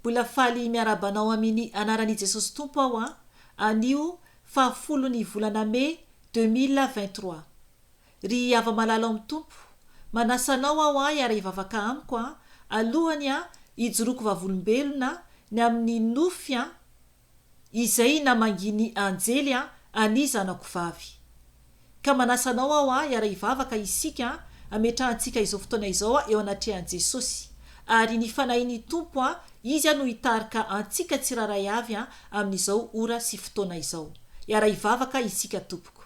Mbola faly miarahaba anao aminy anaran i Jesosy Tompo aho an, anio faha folo ny volana mai 2023. Ry hava-malala ao amin'ny Tompo, manasa anao aho an hiara-hivavaka amiko an, alohany an hijoroako vavolombelona ny amin'ny nofy an, izay namangian'ny anjely an an'i zanako vavy. Ka manasa anao aho an hiara-hivavaka isika an hametrahantsika izao fotoana izao an eo anatrehan'i Jesosy. Ary ny Fanahin'ny Tompo an Izy an no hitarika antsika tsirairay avy an amin'izao ora sy fotoana izao. Hiara-hivavaka isika tompoko.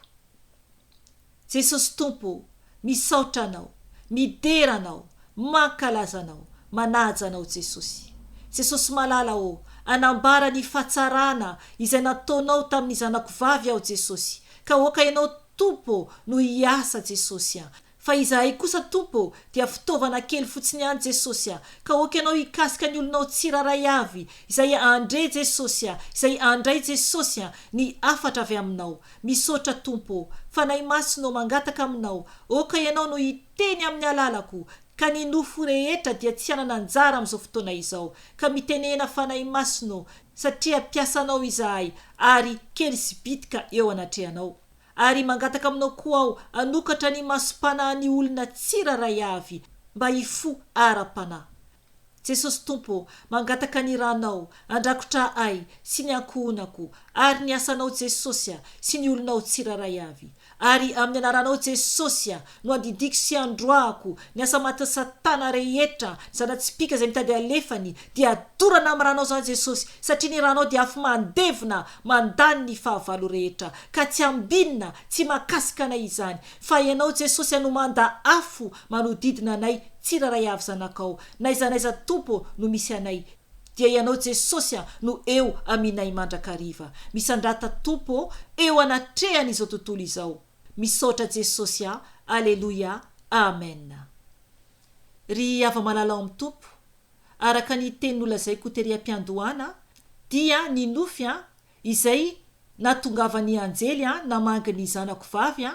Jesosy Tompo o, misaotra Anao, midera Anao, mankalaza Anao, manaja Anao Jesosy. Jesosy malala o, anambara ny fahatsarana izay nataonao tamin'ny zanako vavy aho Jesosy, ka oka Ianao Tompo o no hiasa Jesosy a, fa izahay kosa Tompo o dia fitaovana kely fotsiny ihany Jesosy a, ka oka Ianao hikasika ny olonao tsirairay avy izay handre Jesosy a, izay handray Jesosy a ny hafatra avy aminao. Misaotra Tompo ô! Fanahy Masina ô mangataka aminao, ôka Ianao no hiteny amin'ny alalako, ka ny nofo rehetra dia tsy hanana anjara amin'izao fotoana izao, ka mitenena Fanahy Masina ô, satria mpiasanao izahay ary kely sy bitika eo anatrehanao. Ary mangataka aminao koa aho hanokatra ny masom-panahin'ny olona tsirairay avy mba hifoha ara-panahy. Jesosy Tompo ô, mangataka ny ranao handrakotra ahy sy ny ankohonako ary ny asanao Jesosy a sy ny olonao tsirairay avy. Ary amin'ny anaranao Jesosy a no andidiako sy androahako ny asa matin'i satana rehetra, ny zana-tsipìka izay mitady alefany dia dorana amin'ny ranao izany Jesosy satria ny ranao dia afo mandevona mandany ny fahavalo rehetra ka tsy ambinina tsy mahakasika anay izany fa ianao Jesosy a no manda afo manodidina anay tsirairay avy zanakao n'aiza n'aiza Tompo no misy anay dia ianao Jesosy a no eo aminay mandrakariva misandrata Tompo ô eo anatrehan izao tontolo izao misaotra Jesosy a Aleloia Amen Ry hava-malala ao amin'ny Tompo araka ny teny nolazaiko tery am-piandohana dia ny nofy a izay nahatongavan'ny anjely namangy ny zanako vavy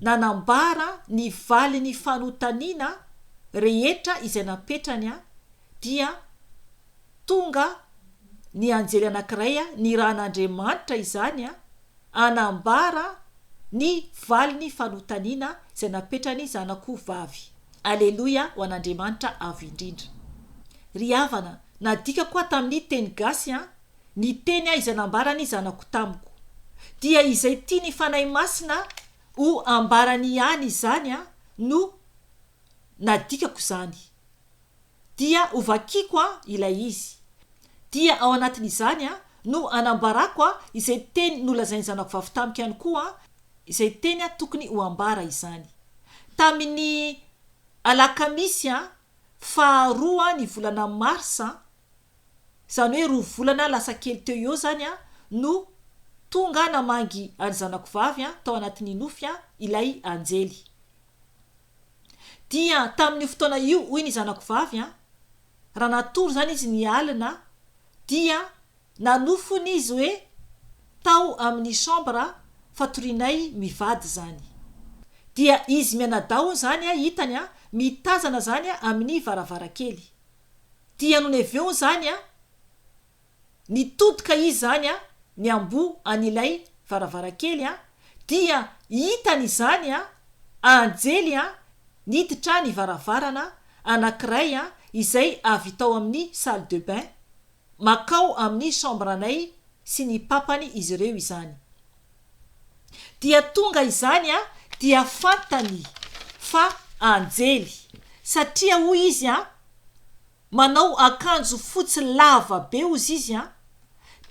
nanambara ny valin'ny fanontaniana rehetra izay napetrany dia tonga ny anjely anankiray nirahan'Andriamanitra izany hanambara ny valin'ny fanontaniana izay napetrany zanako vavy. Aleloia ho an'Andriamanitra Avo Indrindra. Ry havana, nadikako aho tamin'ny teny gasy an, Niteny aho izay nambarany zanako tamiko. Dia izay tian'ny Fanahy Masina ho ambarany ihany izany no nadikako izany. Dia hovakiko ilay izy. Dia ao anatin'izany no anambarako izay teny nolazain'ny zanako vavy tamiko ihany koa, izay teny tokony ho ambara izany. Tamin'ny alakamisy faharoa ny volana marsa, Izany hoe roa volana lasa kely teo eo izany no tonga namangy an'ny zanako vavy tao anatin'ny nofy ilay anjely. Dia tamin'io fotoana io hoy ny zanako vavy, raha natory izany izy ny alina dia nanofy hono izy hoe tao amin'ny chambre fatorianay mivady izany. Dia izy mianadahy hono izany hitany mitazana izany amin'ny varavarankely. Dia nony avy eo izany an, nitodika izy izany an, niamboho an'ilay varavarankely an, dia hitany izany an, anjely an, niditra ny varavarana anankiray an, izay avy tao amin'ny salle de bain, makao amin'ny chambre-nay sy ny papany izy ireo izany. Dia tonga izany an, dia fantany fa anjely, satria hoy izy an, manao akanjo fotsy lava be hozy izy an,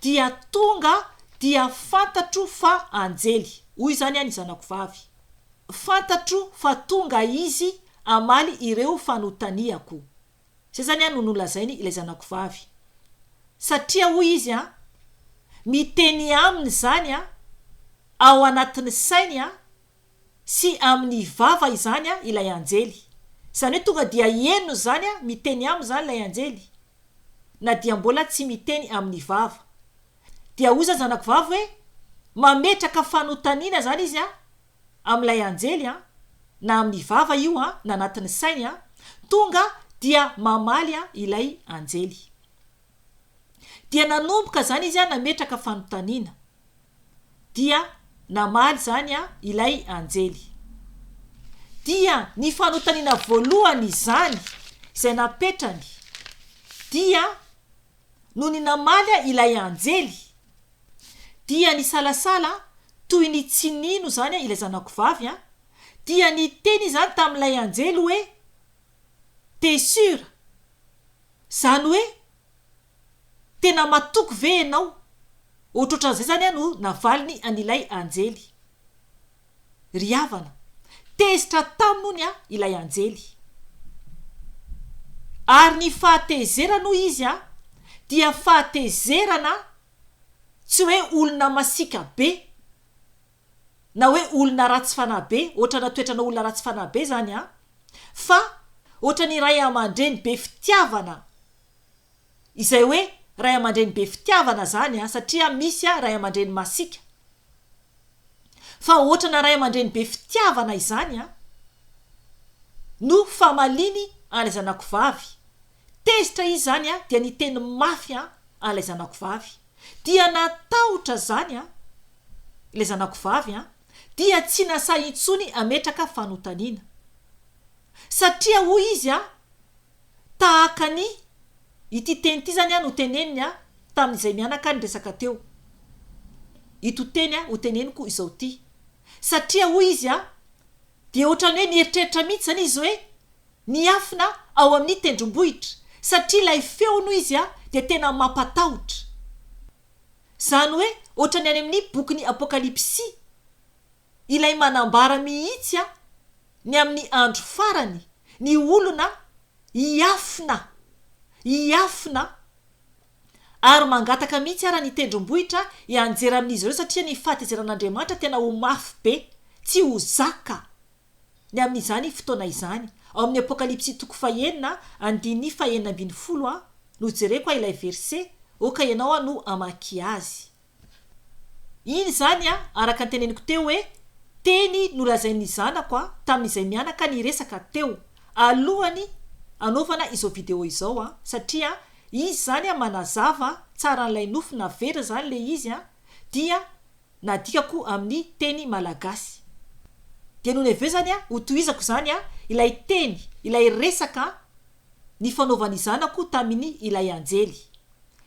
dia tonga dia fantatro fa anjely, hoy izany an ny zanako vavy, fantatro fa tonga izy hamaly ireo fanotaniako. Zay zany an no nolazainy ilay zanako vavy. Satria hoy izy an, miteny aminy izany an, ao anatin'ny sainy an, sy amin'ny vava izany an ilay anjely. Izany hoe tonga dia henony izany an, miteny aminy izany ilay anjely, na dia mbola tsy miteny amin'ny vava. Dia hoy izany zanako vavy hoe, mametraka fanontaniana izany izy an, amin'ilay anjely an, na amin'ny vava io an, na anatin'ny sainy an, tonga dia mamaly an ilay anjely. Dia nanomboka izany izy nametraka fanontaniana. Dia namaly izany ilay anjely. Dia ny fanontaniana voalohany izany izay napetrany dia nony namaly ilay anjely dia nisalasala toy ny tsy nino izany ilay zanako vavy dia niteny izany tamin'ilay anjely hoe, T'es sûr? Izany hoe tena matoky ve ianao? Ohatrohatran'izay izany no navaliny an'ilay anjely. Ry havana, tezitra taminy ilay anjely. Ary ny fahatezerany hoy izy dia fahatezerana tsy hoe olona masiaka be na hoe olona ratsy fanahy be, ohatrana toetrana olona ratsy fanahy be izany an, fa ohatran'ny ray aman-dreny be fitiavana, izay hoe ray aman-dreny be fitiavana izany an, satria misy ray aman-dreny masiaka, fa ohatrana ray aman-dreny be fitiavana izany an, no famaliany an'ilay zanako vavy, tezitra izy izany an, dia niteny mafy an an'ilay zanako vavy. Dia natahotra zany an, ilay zanako vavy an, dia tsy nasahy intsony hametraka fanontaniana. Satria hoy izy an, tahaka ny, ity teny ity zany an no teneniny an, tamin'izay mianaka niresaka teo. Ito teny an ho teneniko izao ity. Satria hoy izy an, dia ohatran'ny hoe nieritreritra mihitsy zany izy hoe, Miafina ao amin'ny tendrombohitra satria ilay feony hoy izy dia tena mampatahotra. Izany hoe ohatran'ny any amin'ny bokin'ny Apokalypsy, ilay manambara mihitsy ny amin'ny andro farany, ny olona hiafina, hiafina ary mangataka mihitsy ara ny tendrombohitra hianjera amin'izy ireo satria ny fahatezeran'Andriamanitra tena ho mafy be, tsy ho zaka. ny amin'izany fotoana izany. Ao amin'ny Apokalypsy toko fahenina, andininy fahenina ambinifolo no jereko ilay verset, ok ianao no hamaky azy. Iny izany araka ny teneniko teo hoe teny nolazain'ny zanako tamin'izay mianaka niresaka teo alohany hanaovana izao video izao satria izy izany manazava tsara an'ilay nofy naverina izany ilay izy dia nadikako amin'ny teny malagasy. Dia nony avy eo izany an, hotohizako izany an, ilay teny, ilay resaka nifanaovan'ny zanako tamin'ny ilay anjely.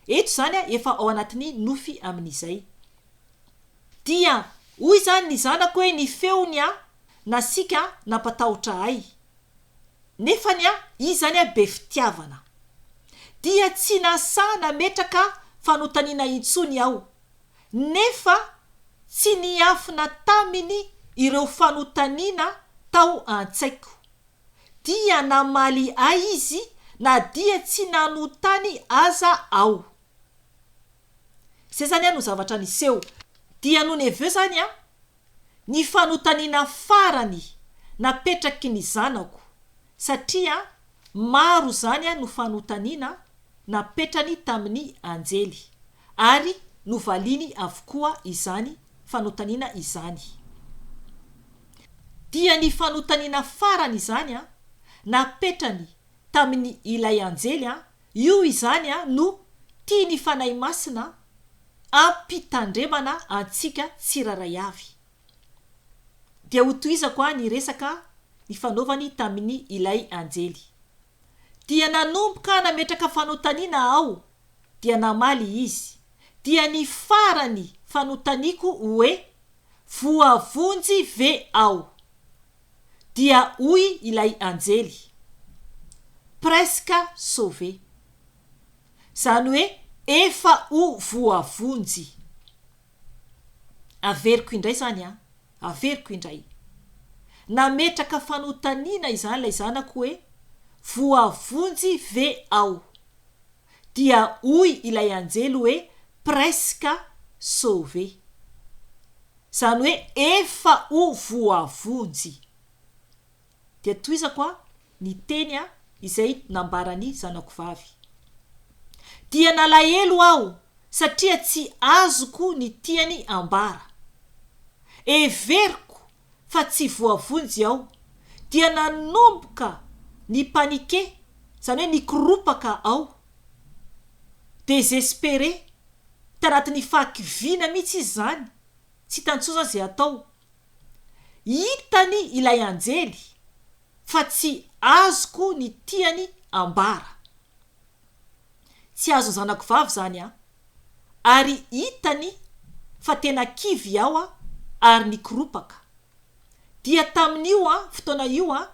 Eto izany an, efa ao anatin'ny nofy amin'izay. Dia hoy izany ny zanako hoe ny feony an, nasiaka nampatahotra ahy. Nefany an, izy izany an be fitiavana. Dia tsy nasahy nametraka fanontaniana intsony aho. Nefa tsy niafina taminy ireo fanotaniana tao an-tsaiko. Dia namaly ahy izy na dia tsy nanotany aza aho. Izay izany no zavatra niseho. Dia nony avy eo izany ny fanotaniana farany napetraky ny zanako, satria maro izany no fanotaniana napetrany tamin'ny anjely, ary novaliany avokoa izany fanotaniana izany. Dia ny fanotaniana farany izany napetrany tamin'ny ilay anjely, io izany no tian'ny Fanahy Masina ampitandremana antsika tsirairay avy. Dia hotohizako ny resaka nifanaovany tamin'ny ilay anjely. Dia nanomboka nametraka fanontaniana aho, dia namaly izy. Dia ny farany fanontaniako hoe, Voavonjy ve aho? Dia hoy ilay anjely, Presque sauvé. Izany hoe efa ho voavonjy. Averiko indray izany an, averiko indray. Nametraka fanontaniana izany ilay zanako hoe, Voavonjy ve aho? Dia hoy ilay anjely hoe, Presque sauvé. Izany hoe efa ho voavonjy. Dia tohizako aho ny teny izay nambaran'ny zanako vavy. Dia nalahelo aho satria tsy azoko ny tiany ambara. Heveriko fa tsy voavonjy aho, dia nanomboka ni-paniquer, izany hoe nikoropaka aho. Désespéré, tanatin'ny fahakiviana mihitsy izy izany, tsy hitany intsony izany izay atao. Hitany ilay anjely fa tsy azoko ny tiany ambara. Tsy azon'ny zanako vavy izany an! Ary hitany fa tena kivy aho ary nikoropaka. Dia tamin'io an, fotoana io an,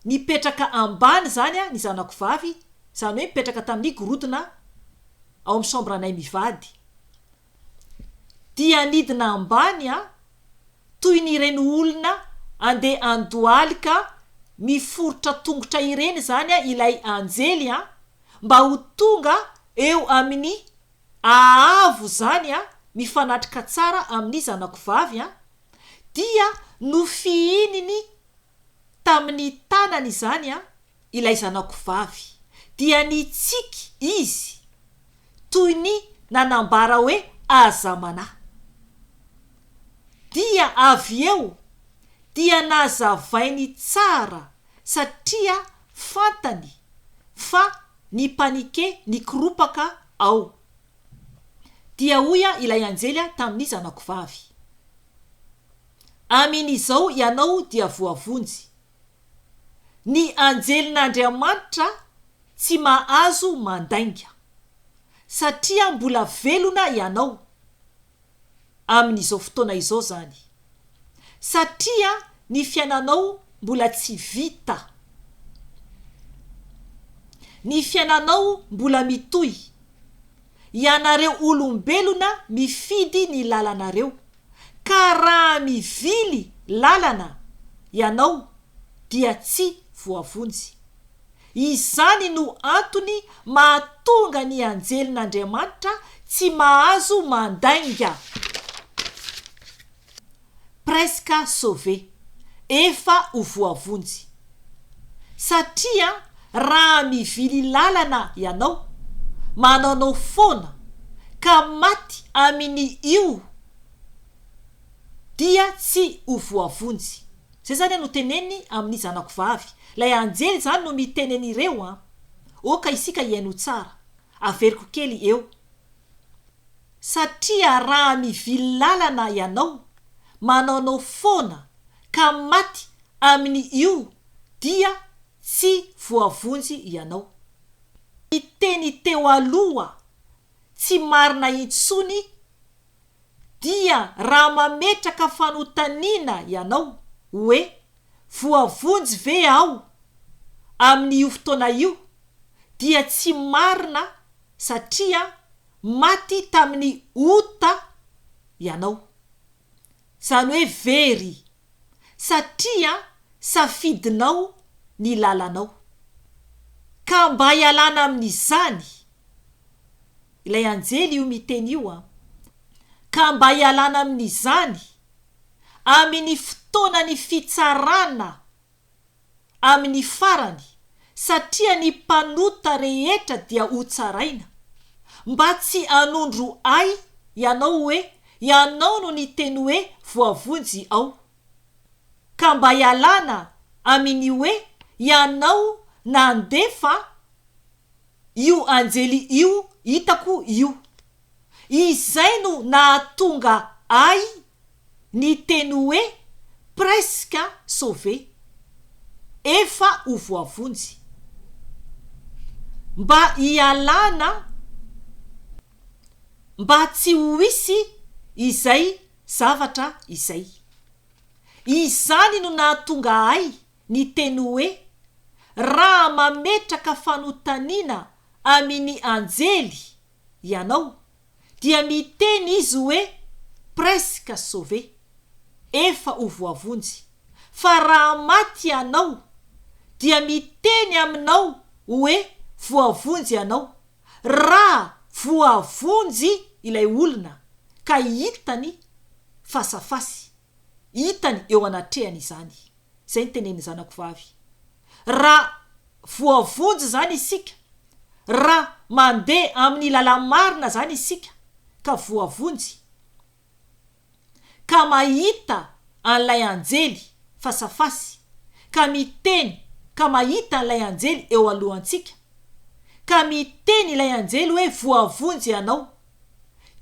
nipetraka ambany izany an ny zanako vavy, izany hoe nipetraka tamin'ny gorodona ao amin'ny chambre anay mivady. Dia nidina ambany an, toy ny ireny olona andeha handohalika miforitra tongotra ireny izany an ilay anjely an, mba ho tonga eo amin'ny haavo izany an, mifanatrika tsara amin'ny zanako vavy an, dia nofihininy tamin'ny tanany izany an ilay zanako vavy, dia nitsiky izy toy ny nanambara hoe aza manahy. Dia avy eo dia nazavainy tsara satria fantany fa ni-paniquer nikoropaka ao. Dia hoy ilay anjely tamin'ny zanako vavy, Amin' izao ianao dia voavonjy. Ny anjelin'Andriamanitra tsy mahazo mandainga, satria mbola velona ianao amin'izao fotoana izao izany, satria ny fiainanao mbola tsy vita. Ny fiainanao mbola mitohy. Ianareo olombelona mifidy ny lalanareo. Ka raha mivily lalana ianao dia tsy voavonjy. Izany no antony mahatonga ny anjelin'Andriamanitra tsy mahazo mandainga. Presque sauvé. Efa ho voavonjy. Satria raha mivily lalana ianao, manaonao foana, ka maty amin io dia tsy ho voavonjy. Zay zany no teneniny amin'ny zanako vavy. Ilay anjely zany no miteny an'ireo an. Oka isika hihaino tsara. Averiko kely eo. Satria raha mivily lalana ianao, manaonao foana, ka maty amin io dia tsy voavonjy ianao. Ny teny teo aloha tsy marina intsony dia raha mametraka fanontaniana ianao hoe voavonjy ve aho amin io fotoana io dia tsy marina satria maty tamin'ny ota ianao. Izany hoe very, satria safidinao ny lalanao. Ka mba hialana amin'izany, ilay anjely io miteny io an, ka mba hialana amin'izany, amin'ny fotoanan'ny fitsarana amin'ny farany, satria ny mpanota rehetra dia hotsaraina, mba tsy hanondro ahy ianao hoe ianao no niteny hoe voavonjy aho, ka mba hialana amin'ny hoe ianao nandefa io anjely io hitako io. Izay no nahatonga ahy niteny hoe presque sauvé, efa ho voavonjy. Mba hialana mba tsy ho hisy izay zavatra izay. Izany no nahatonga ahy niteny hoe raha mametraka fanontaniana aminy anjely ianao dia miteny izy hoe presque sauvé, efa ho voavonjy, fa raha maty ianao dia miteny aminao hoe voavonjy ianao, raha voavonjy ilay olona ka hitany fasafasy, hitany eo anatrehany izany. Izay no tenenin'ny zanako vavy. Raha voavonjy izany isika, raha mandeha amin'ny lala-marina izany isika ka voavonjy, ka mahita an'ilay anjely fasafasy, ka miteny ka mahita an'ilay anjely eo alohantsika, ka miteny ilay anjely hoe voavonjy ianao,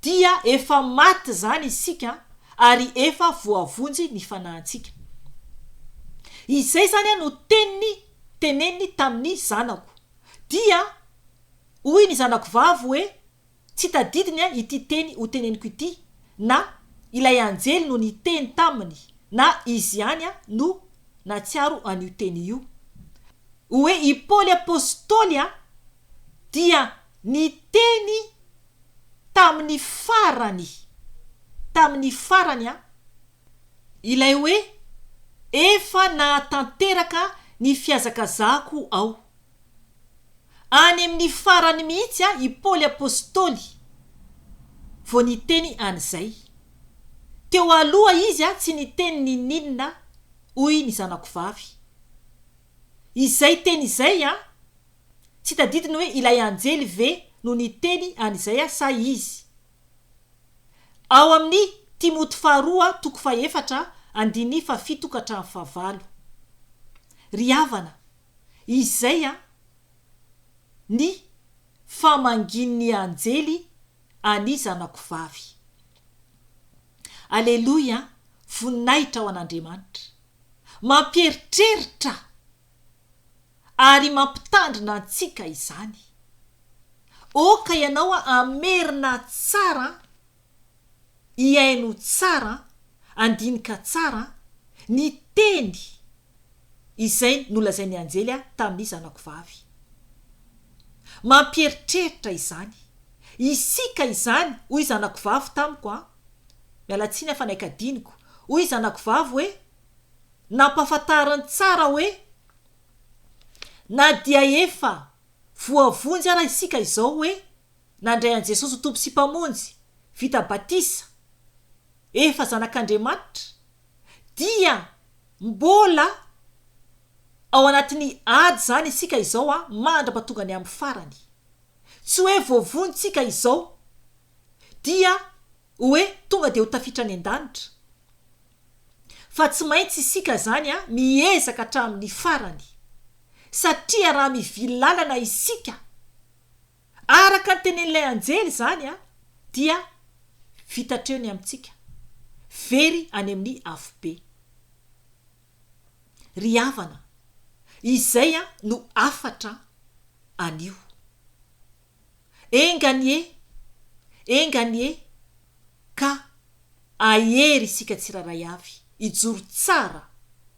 dia efa maty izany isika ary efa voavonjy ny fanahintsika. Izay izany no teniny teneniny tamin'ny zanako. Dia hoy ny zanako vavy hoe tsy tadidiny ity teny ho teneniko ity na ilay anjely no niteny taminy na izy ihany no nahatsiaro an'io teny io. Hoe i Paoly Apostoly dia niteny tamin'ny farany, tamin'ny farany ilay hoe efa nahatanteraka ny fihazakazahako aho. Any amin'ny farany mihitsy i Paoly Apostoly vao niteny an'izay. Teo aloha izy tsy niteny n'inon'inona hoy ny zanako vavy. Izay teny izay tsy tadidiny hoe ilay anjely ve no niteny an'izay sa izy. Ao amin'ny Timoty faharoa toko fahefatra andininy fahafito ka hatramin'ny fahavalo. Ry havana, izay ny famangian'ny anjely an'i zanako vavy. Aleloia, voninahitra ho an'Andriamanitra. Mampieritreritra ary mampitandrina antsika izany. Oka ianao hamerina tsara, hihaino tsara, handinika tsara ny teny izay nolazain'ny anjely tamin'ny zanako vavy. Mampieritreritra izany. Isika izany, hoy zanako vavy tamiko an, miala tsiny aho fa naikadiniko, hoy zanako vavy hoe, nampahafantariny tsara hoe, na dia efa voavonjy ara isika izao hoe, nandray an'i Jesosy ho Tompo sy Mpamonjy, vita batisa, efa zanak'Andriamanitra, dia mbola ao anatin'ny ady izany isika izao an, mandra-pahatonga ny amin'ny farany. Tsy hoe voavonjy tsika izao dia hoe tonga dia ho tafitra any an-danitra. Fa tsy maintsy isika izany an, miezaka hatramin'ny farany. Satria raha mivily lalana isika, Araka ny tenenin'ilay anjely izany dia vita hatreo ny amintsika, very any amin'ny afobe. Ry havana, izay no hafatra anio. Enga anie, enga anie ka hahery isika tsirairay avy, hijoro tsara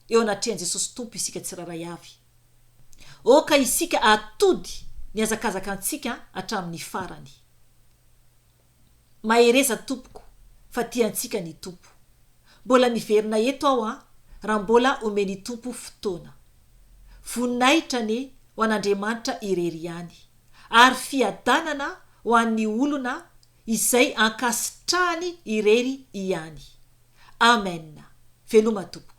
eo anatrehan'i Jesosy Tompo isika tsirairay avy. Aoka isika atody ny hazakazaka antsika hatramin'ny farany. Mahereza tompoko fa tia antsika ny Tompo. Mbola miverina eto aho an, raha mbola omen'i Tompo fotoana. Voninahitra anie ho an'Andriamanitra irery ihany, ary fiadanana ho an'ny olona izay ankasitrahany irery ihany. Amen. Veloma tompoko.